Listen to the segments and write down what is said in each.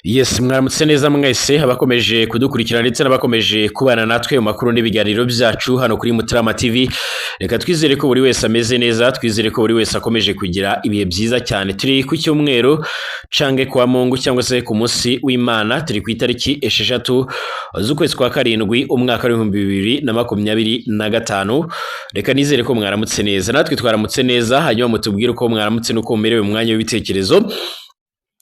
Yes, mwaramutse neza mwese abakomeje kudukurikira ndetse n'abakomeje kubana natwe mu makuru n'ibiganiro byacu hano kuri Mutarama TV. Reka twizere ko buri wese ameze neza, twizere ko buri wese akomeje kugira ibihe byiza cyane. Turi ku cyumweru cange kwa Mungu cyangwa se ku munsi w'Imana, turi ku itariki 6 z'ukwezi kwa 7 umwaka w'2025. Reka nizere ko mwaramutse neza, natwe twaramutse neza, hanyuma mutubwire uko mwaramutse n'uko mumerewe mu mwanya w'ibitekerezo.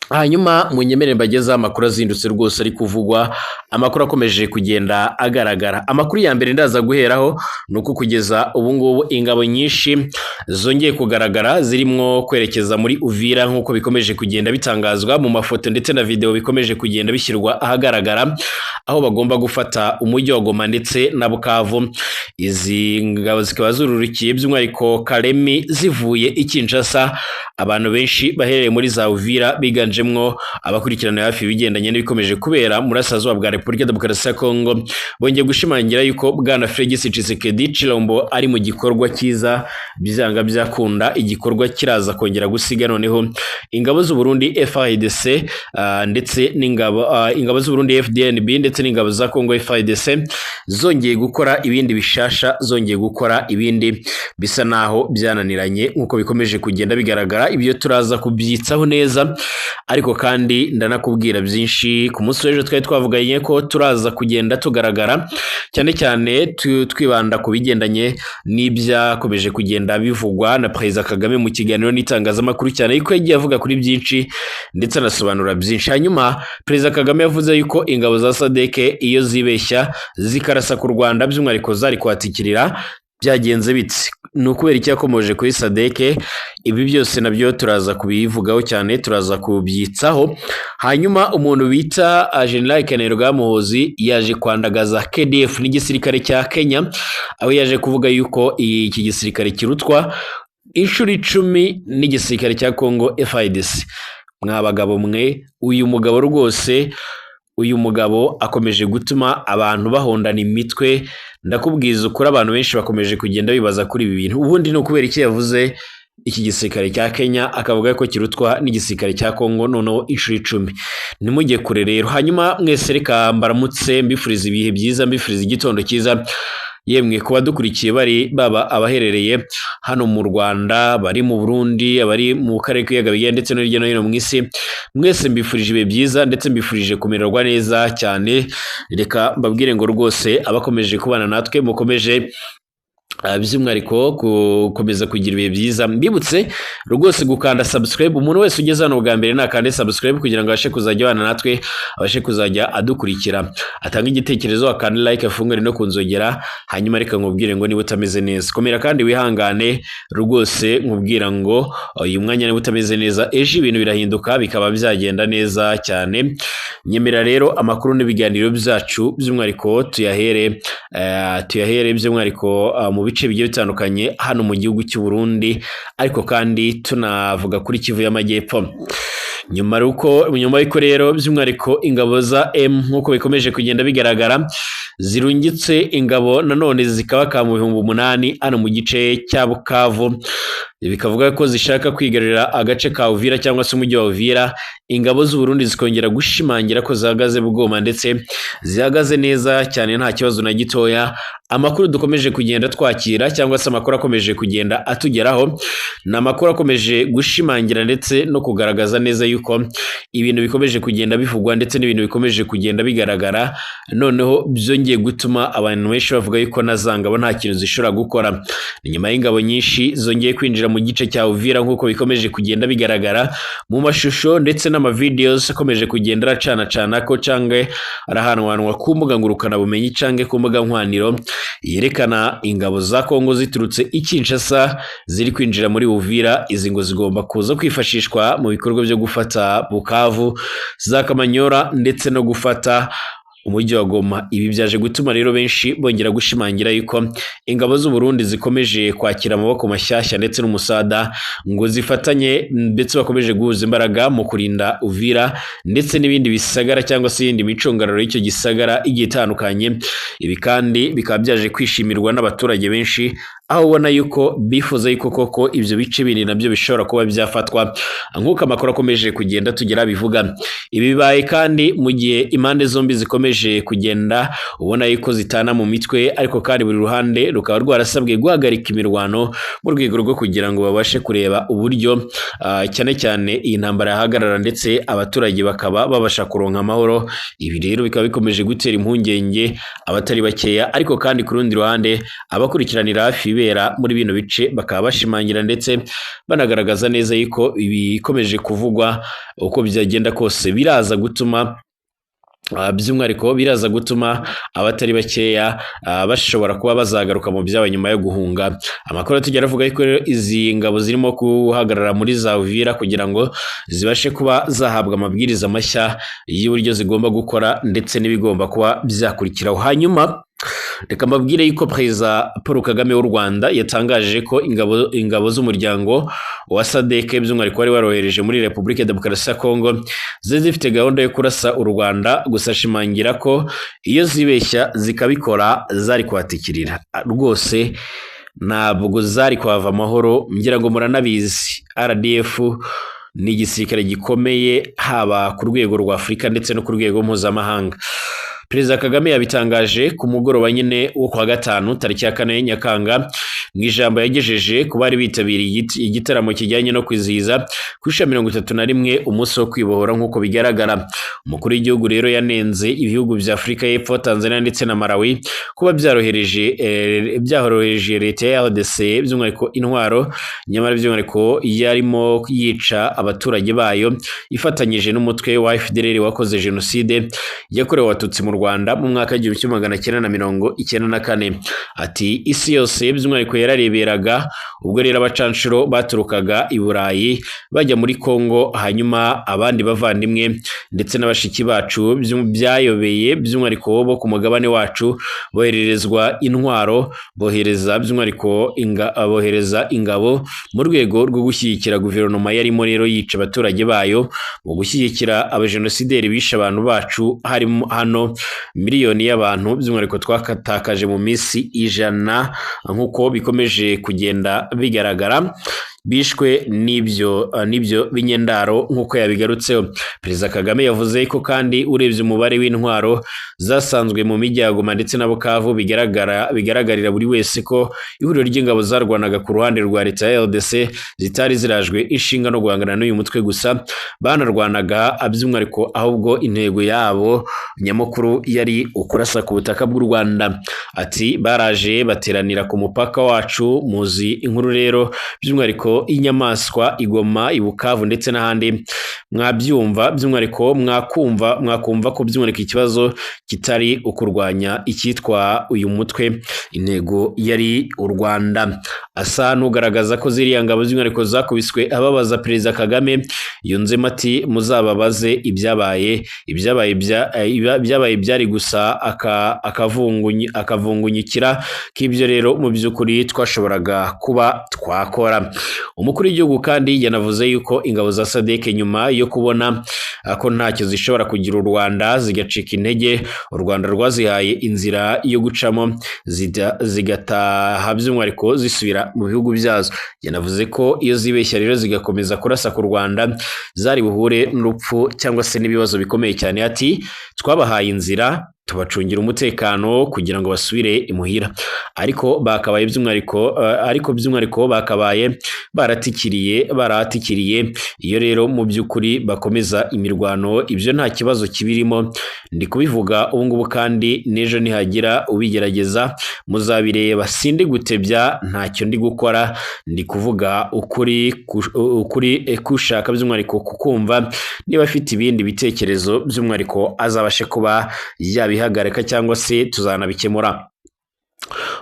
Hanyuma munyemerere mbagezeho amakuru azindutse rwose ari kuvugwa, amakuru akomeje kugenda agaragara. Amakuru ya mbere ndaza guheraho ni uko kugeza ubu ngubu ingabo nyinshi zongeye kugaragara zirimo kwerekeza muri Uvira nk'uko bikomeje kugenda bitangazwa mu mafoto ndetse na video bikomeje kugenda bishyirwa ahagaragara, aho bagomba gufata umujyi wa Goma ndetse na Bukavu. Izi ngabo zikaba zururukiye by'umwihariko Kalemi zivuye i Kinshasa. Abantu benshi baherereye muri za Uvira biganjemwo abakurikirana hafi ibigendanye n'ibikomeje kubera mu burasirazuba bwa Repubulika Demokarasi ya Kongo bongeye gushimangira yuko Bwana Felix Tshisekedi Tshilombo ari mu gikorwa cyiza, byanga byakunda igikorwa kiraza kongera gusiga noneho ingabo z'u Burundi FARDC ndetse n'ingabo ingabo z'u Burundi FDNB ndetse n'ingabo za Kongo FARDC zongeye gukora ibindi bishasha, zongeye gukora ibindi bisa naho byananiranye nk'uko bikomeje kugenda bigaragara. Ibyo turaza kubyitsaho neza, ariko kandi ndanakubwira byinshi. Ku munsi w'ejo twari twavuganye ko turaza kugenda tugaragara cyane cyane twibanda ku bigendanye n'ibyakomeje kugenda bivugwa na Perezida Kagame mu kiganiro n'itangazamakuru, cyane yuko yagiye avuga kuri byinshi ndetse anasobanura byinshi. Hanyuma Perezida Kagame yavuze yuko ingabo za SADC iyo zibeshya zikarasa ku Rwanda by'umwihariko zari kwatikirira, byagenze bite? Ni ukubera icyo yakomoje kuri SADC? Ibi byose nabyo turaza kubivugaho cyane, turaza kubyitsaho. Hanyuma umuntu bita General Kainerugaba Muhoozi yaje kwandagaza KDF n'igisirikare cya Kenya, aho yaje kuvuga yuko iki gisirikare kirutwa inshuro 10 n'igisirikare cya Congo FARDC. Mwa bagabo mwe, uyu mugabo rwose, uyu mugabo akomeje gutuma abantu bahondana imitwe. Ndakubwiza ukuri, abantu benshi bakomeje kugenda bibaza kuri ibi bintu. Ubundi ni ukubera iki yavuze iki gisirikare cya Kenya akavuga ko kirutwa n'igisirikare cya Kongo noneho inshuro 10? Ntimujye kure rero. Hanyuma mwese reka mbaramutse, mbifuriza ibihe byiza, mbifuriza igitondo cyiza. Yemwe kuba dukurikiye bari baba abaherereye hano mu Rwanda, bari mu Burundi, abari mu karere k'ibiyaga bigari ndetse no hirya no hino mu isi, mwese mbifurije ibihe byiza ndetse mbifurije kumererwa neza cyane. Reka mbabwire ngo rwose abakomeje kubana natwe mukomeje by'umwihariko gukomeza kugira ibihe byiza. Mbibutse rwose gukanda subscribe, umuntu wese ugeze hano bwa mbere nakande subscribe kugira ngo abashe kuzajya abana natwe, abashe kuzajya adukurikira, atange igitekerezo, akande like, afungure no kunzogera. Hanyuma reka nkubwire ngo niba utameze neza komera kandi wihangane rwose, nkubwira ngo uyu mwanya niba utameze neza ejo ibintu birahinduka bikaba byagenda neza cyane. Nyemera rero amakuru n'ibiganiro byacu by'umwihariko tuyahere tuyahere by'umwihariko mu bice bigiye bitandukanye hano mu gihugu cy'u Burundi, ariko kandi tunavuga kuri Kivu y'Amajyepfo. Nyuma y'uko rero by'umwihariko ingabo za M nk'uko bikomeje kugenda bigaragara zirungitse ingabo nanone zikabaka mu 8000 hano mu gice cya Bukavu, bikavuga ko zishaka kwigarurira agace ka Uvira cyangwa se umujyi wa Uvira. Ingabo z'u Burundi zikongera gushimangira ko zihagaze bugoma ndetse zihagaze neza cyane, nta kibazo na gitoya. Amakuru dukomeje kugenda twakira cyangwa se amakuru akomeje kugenda atugeraho ni amakuru akomeje gushimangira ndetse no kugaragaza neza yuko ibintu bikomeje kugenda bivugwa ndetse n'ibintu bikomeje kugenda bigaragara, noneho byongeye gutuma abantu benshi bavuga yuko na za ngabo nta kintu zishobora gukora. Ni nyuma y'ingabo nyinshi zongeye kwinjira mu gice cya Uvira nk'uko bikomeje kugenda bigaragara mu mashusho ndetse n'amavideos akomeje kugenda aracanacana ko cange arahanwanwa ku mbuga ngurukanabumenyi cange ku mbuga nkoraniro, yerekana ingabo za Kongo ziturutse i Kinshasa ziri kwinjira muri Uvira. Izi ngo zigomba kuza kwifashishwa mu bikorwa byo gufata Bukavu, za Kamanyora ndetse no gufata umujyi wa Goma. Ibi byaje gutuma rero benshi bongera gushimangira yuko ingabo z'u Burundi zikomeje kwakira amaboko mashyashya ndetse n'umusada ngo zifatanye, ndetse bakomeje guhuza imbaraga mu kurinda Uvira ndetse n'ibindi bisagara cyangwa se iyindi micungararo y'icyo gisagara igiye itandukanye. Ibi kandi bikaba byaje kwishimirwa n'abaturage benshi, aho ubona yuko bifuza yuko koko ibyo bice bindi nabyo bishobora kuba byafatwa, nk'uko amakuru akomeje kugenda tugera bivuga. Ibi bibaye kandi mu gihe impande zombi zikomeje kugenda ubona yuko zitana mu mitwe, ariko kandi buri ruhande rukaba rwarasabwe guhagarika imirwano mu rwego rwo kugira ngo babashe kureba uburyo cyane cyane iyi ntambara yahagarara ndetse abaturage bakaba babasha kuronka amahoro. Ibi rero bikaba bikomeje gutera impungenge abatari bakeya, ariko kandi ku rundi ruhande abakurikiranira hafi ibibera muri bino bice bakaba bashimangira ndetse banagaragaza neza yuko ibikomeje kuvugwa uko byagenda kose biraza gutuma by'umwihariko biraza gutuma abatari bakeya bashobora kuba bazagaruka mu byabo nyuma yo guhunga. Amakuru tugera avuga yuko rero izi ngabo zirimo guhagarara muri za Uvira kugira ngo zibashe kuba zahabwa amabwiriza mashya y'uburyo zigomba gukora ndetse n'ibigomba kuba byakurikiraho. Hanyuma reka mbabwire yuko Perezida Paul Kagame w'u Rwanda yatangaje ko ingabo z'umuryango wa SADC by'umwihariko wari warohereje muri Repubulika ya Demokarasi ya Kongo zari zifite gahunda yo kurasa u Rwanda, gusa ashimangira ko iyo zibeshya zikabikora zari kuhatikirira rwose, ntabwo zari kuhava amahoro. Ngira ngo muranabizi, RDF ni igisirikare gikomeye haba ku rwego rwa Afurika ndetse no ku rwego mpuzamahanga. Perezida Kagame yabitangaje ku mugoroba nyine wo kuwa gatanu tariki ya 4 Nyakanga mu ijambo yagejeje ku bari bitabiriye igitaramo kijyanye no kwizihiza ku ishami 31 umunsi wo kwibohora. Nk'uko bigaragara, umukuru w'igihugu rero yanenze ibihugu bya Afurika y'Epfo, Tanzania ndetse na Malawi kuba byahorohereje leta ya RDC by'umwihariko intwaro, nyamara by'umwihariko yarimo yica abaturage bayo ifatanyije n'umutwe wa FDLR wakoze jenoside yakorewe Abatutsi mu Rwanda mu mwaka 1994. Ati isi yose by'umwihariko yarareberaga ubwo rero abacanshuro baturukaga i Burayi bajya muri Kongo, hanyuma abandi bavandimwe ndetse n'abashiki bacu byayobeye by'umwihariko bo ku mugabane wacu bohererezwa intwaro, bohereza by'umwihariko bohereza ingabo mu rwego rwo gushyigikira guverinoma yarimo rero yica abaturage bayo, mu gushyigikira abajenosideri bishe abantu bacu, harimo hano miliyoni y'abantu by'umwihariko twakatakaje mu minsi 100 nk'uko bikomeje kugenda bigaragara, bishwe n'ibyo binyendaro nk'uko yabigarutseho. Perezida Kagame yavuze ko kandi urebye umubare w'intwaro zasanzwe mu mijyi ya Goma ndetse na Bukavu bigaragarira buri wese ko ihuriro ry'ingabo zarwanaga ku ruhande rwa leta ya RDC zitari zirajwe inshinga no guhangana n'uyu mutwe gusa, banarwanaga by'umwihariko ahubwo intego yabo nyamukuru yari ukurasa ku butaka bw'u Rwanda. Ati baraje bateranira ku mupaka wacu, muzi inkuru rero by'umwihariko inyamaswa igoma i Bukavu ndetse n'ahandi mwabyumva by'umwihariko mwakumva ko by'umwihariko ikibazo kitari ukurwanya icyitwa uyu mutwe, intego yari u Rwanda. Asa n'ugaragaza ko ziriya ngabo by'umwihariko zakubiswe ababaza Perezida Kagame, yunzemo ati muzababaze ibyabaye byari gusa akavungunyikira k'ibyo rero mu by'ukuri twashoboraga kuba twakora. Umukuru w'igihugu kandi yanavuze yuko ingabo za SADC nyuma yo kubona ko ntacyo zishobora kugira u Rwanda zigacika intege, u Rwanda rwazihaye inzira yo gucamo zigataha by'umwihariko zisubira mu bihugu byazo. Yanavuze ko iyo zibeshya rero zigakomeza kurasa ku Rwanda zari buhure n'urupfu cyangwa se n'ibibazo bikomeye cyane. Ati twabahaye inzira tubacungira umutekano kugira ngo basubire imuhira, ariko bakabaye by'umwihariko bakabaye baratikiriye iyo rero mu by'ukuri bakomeza imirwano, ibyo nta kibazo kibirimo. Ndi kubivuga ubu ngubu kandi n'ejo nihagira ubigerageza muzabireba, sindi gutebya, ntacyo ndi gukora, ndi kuvuga ukuri kushaka by'umwihariko kukumva. Niba afite ibindi bitekerezo by'umwihariko azabashe kuba yabihagarika cyangwa se tuzanabikemura.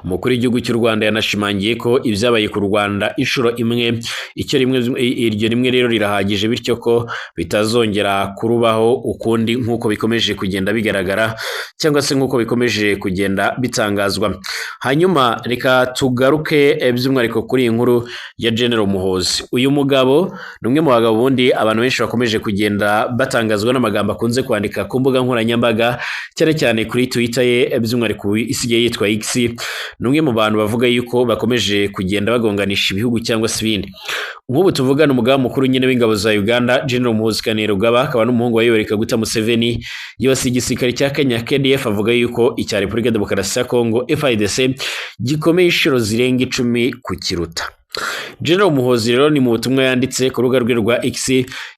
Umukuru w'igihugu cy'u Rwanda yanashimangiye ko ibyabaye ku Rwanda inshuro imwe, icyo rimwe iryo rimwe rero rirahagije, bityo ko bitazongera kurubaho ukundi nk'uko bikomeje kugenda bigaragara cyangwa se nk'uko bikomeje kugenda bitangazwa. Hanyuma reka tugaruke by'umwihariko kuri iyi nkuru ya General Muhoozi. Uyu mugabo ni umwe mu bagabo ubundi abantu benshi bakomeje kugenda batangazwa n'amagambo akunze kwandika ku mbuga nkoranyambaga, cyane cyane kuri Twitter ye by'umwihariko isigaye yitwa X. Ni umwe mu bantu bavuga yuko bakomeje kugenda bagonganisha ibihugu cyangwa se ibindi. Nk'ubu tuvugana, umugaba mukuru nyine w'ingabo za Uganda, General Muhoozi Kainerugaba, akaba n'umuhungu wa Yoweri Kaguta Museveni, yibasiye igisirikare cya Kenya KDF, avuga yuko icya Repubulika ya Demokarasi ya Kongo FARDC gikomeye inshuro zirenga 10 kukiruta. General Muhoozi rero ni mu butumwa yanditse ku rubuga rwe rwa X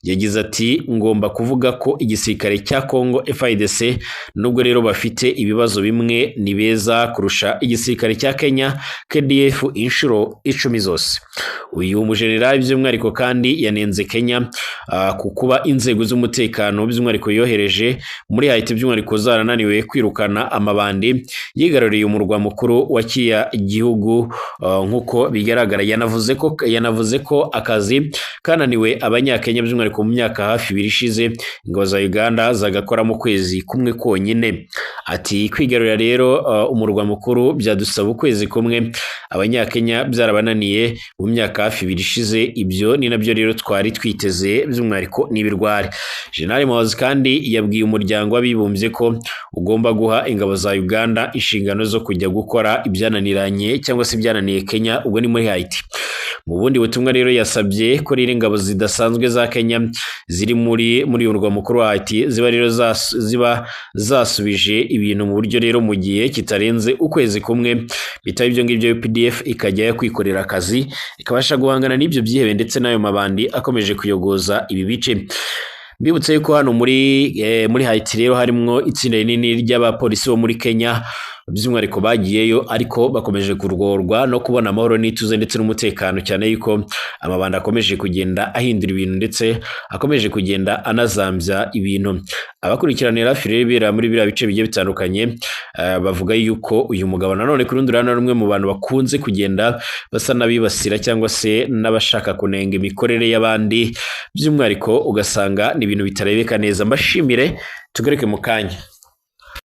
yagize ati: "Ngomba kuvuga ko igisirikare cya Kongo FARDC, nubwo rero bafite ibibazo bimwe, ni beza kurusha igisirikare cya Kenya KDF inshuro 10 zose." Uyu mujenerali by'umwihariko kandi yanenze Kenya ku kuba inzego z'umutekano by'umwihariko yohereje muri Haiti by'umwihariko zarananiwe kwirukana amabandi yigaruriye umurwa mukuru wa kiriya gihugu. Nk'uko bigaragara, yanavuze ko akazi kananiwe abanyakenya by'umwihariko mu myaka hafi 2 ishize, ingabo za Uganda zagakora mu kwezi kumwe konyine. Ati: "Kwigarurira rero umurwa mukuru byadusaba ukwezi kumwe, abanyakenya byarabananiye mu myaka hafi 2 ishize. Ibyo ni nabyo rero twari twiteze by'umwihariko n'ibirwari." General Muhoozi kandi yabwiye umuryango w'abibumbye ko ugomba guha ingabo za Uganda inshingano zo kujya gukora ibyananiranye cyangwa se ibyananiye Kenya, ubwo ni muri Haiti. Mu bundi butumwa rero yasabye ko rero ingabo zidasanzwe za Kenya ziri muri uyu murwa mukuru wa Haiti ziba rero ziba zasubije ibintu mu buryo rero mu gihe kitarenze ukwezi kumwe, bitaba ibyo ngibyo UPDF ikajya kwikorera akazi, ikabasha guhangana n'ibyo byihebe ndetse n'ayo mabandi akomeje kuyogoza ibi bice. Mbibutse yuko hano muri Haiti rero harimwo itsinda rinini ry'abapolisi bo muri Kenya by'umwihariko bagiyeyo, ariko bakomeje kurworwa no kubona amahoro n'ituze ndetse n'umutekano, cyane yuko amabanda akomeje kugenda ahindura ibintu ndetse akomeje kugenda anazambya ibintu. Abakurikiranira hafi rero ibibera muri biriya bice bigiye bitandukanye bavuga yuko uyu mugabo nanone ku rundi ruhande ari umwe mu bantu bakunze kugenda basa n'abibasira cyangwa se n'abashaka kunenga imikorere y'abandi, by'umwihariko ugasanga ni ibintu bitarebeka neza. Mbashimire, tugaruke mu kanya.